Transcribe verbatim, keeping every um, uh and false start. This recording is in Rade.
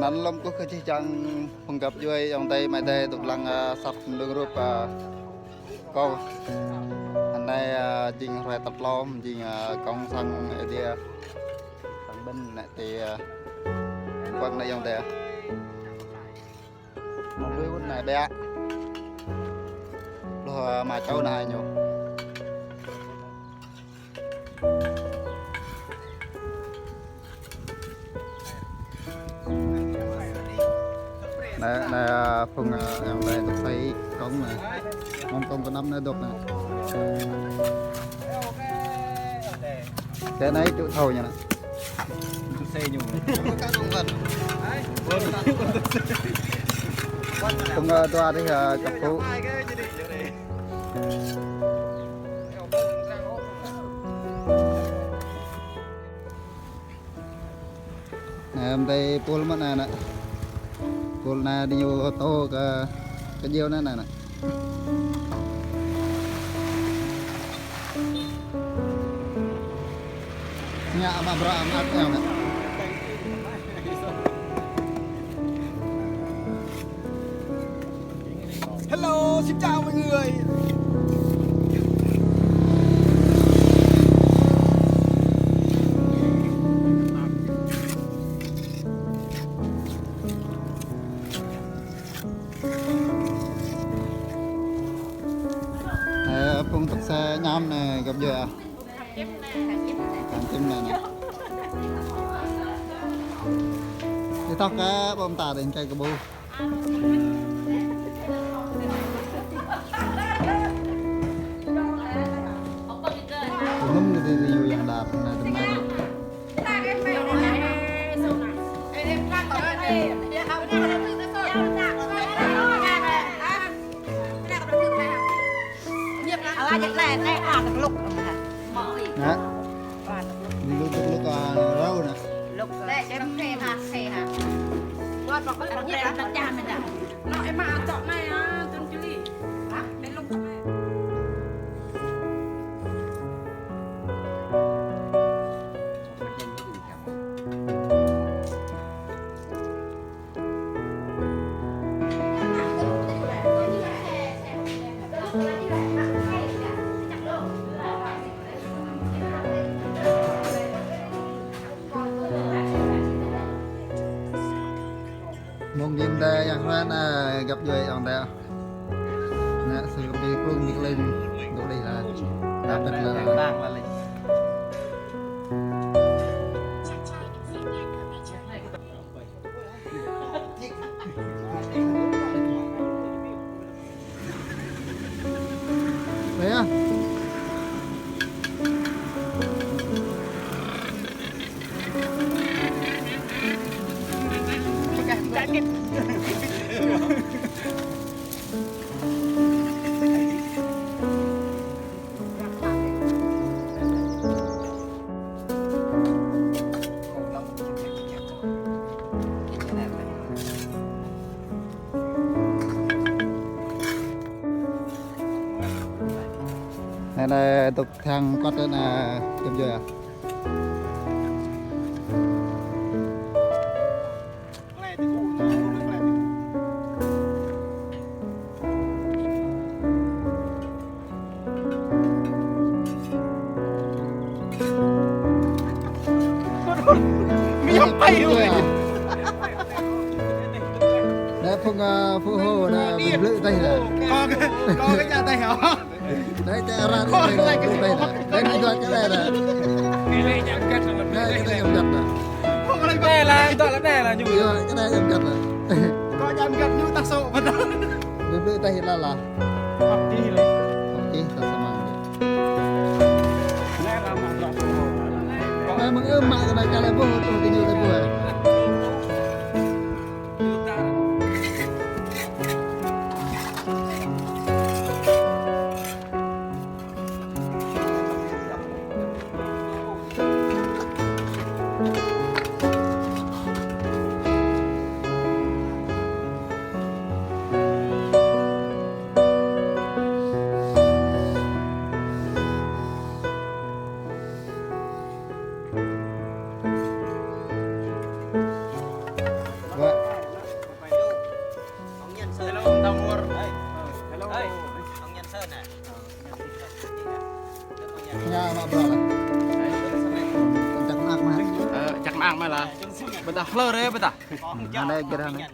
Anăn lŏm kơ jih jang phung găp djuê ayŏng adei amai adei dôk dlăng, ơ, asăp mlưng rup, ơ, kâo. Anei, ơ, jing hruê tal tlâo, jing, ơ, kông sang Aê Diê. Sang ƀĭn anei ti, ơ, quăng anei ayŏng adei. Mâo lui wŭn anei ƀiă. Lu, ơ, mâo čô anei ñu. Anei, anei, ơ, phung, ơ, ayŏng adei dôk xây kông anei. Mâo kông kơ năm anei dôk anei. Kơ anei čŭ thâo ñu anei. Phung, ơ, dua dih, ơ, kăp phŭ. Anei, mdei pôl mơ̆n anei, anei. Pôl anei diñu tô kơ, kơ djiêu anei, anei, anei. Ngă mă bruă mă ăt anei, anei. Hello, xin chào mọi người. Ơ, phung tăk se ñăm anei găp djuê ah. Kăn čĭm anei, anei. Ih tŏk kơ ƀô̆ mta dih kơ kơ ƀuh. Tơnŭm kơ ti ti ñu yang đap anei tơmăn. Nă. Đi luk, luk, luk, à, rau nè. Luk, lê, em phê ha, phê ha. Tuan, bọc cái bọc nhiệt lắm. Nó em mà chọn này, à, tuần chili. À, bên lục này. Mông gĭm dê yang hrăn, ơ, găp djuê ayŏng adei. Nă, sư bi klung bi klung, dôk lĕ lah. Dapet lah. Đấy à? Anei, anei, dôk thăng kŏt anei, găp djuê ah. Nă phung, ơ, phung hô nă, blư̆ teh nă. Kâo, kâo kơ čă teh hŏ. Nă čă ară teh nă, blư̆ teh nă. Nă ñu dua čă teh nă. Nă čă teh ñu mgăt nă. Teh lah, teh lah ñu. Yơh, čă teh ñu mgăt nă. Kâo čă mgăt ñu tah sô̆ mă tah. Blư̆ teh lă lah. Ăt čih leh. Ăt čih ta samăng. Anei mơ̆ng ơ mă kơ anei čar leh ƀuh, tŭ ti ñu leh ƀuh. Nhà mă bro lah. Chắc mă mă. Ơ, chắc mă mă lah. Ƀiădah hlơr ơ, ƀiădah. Anei gĭr anei.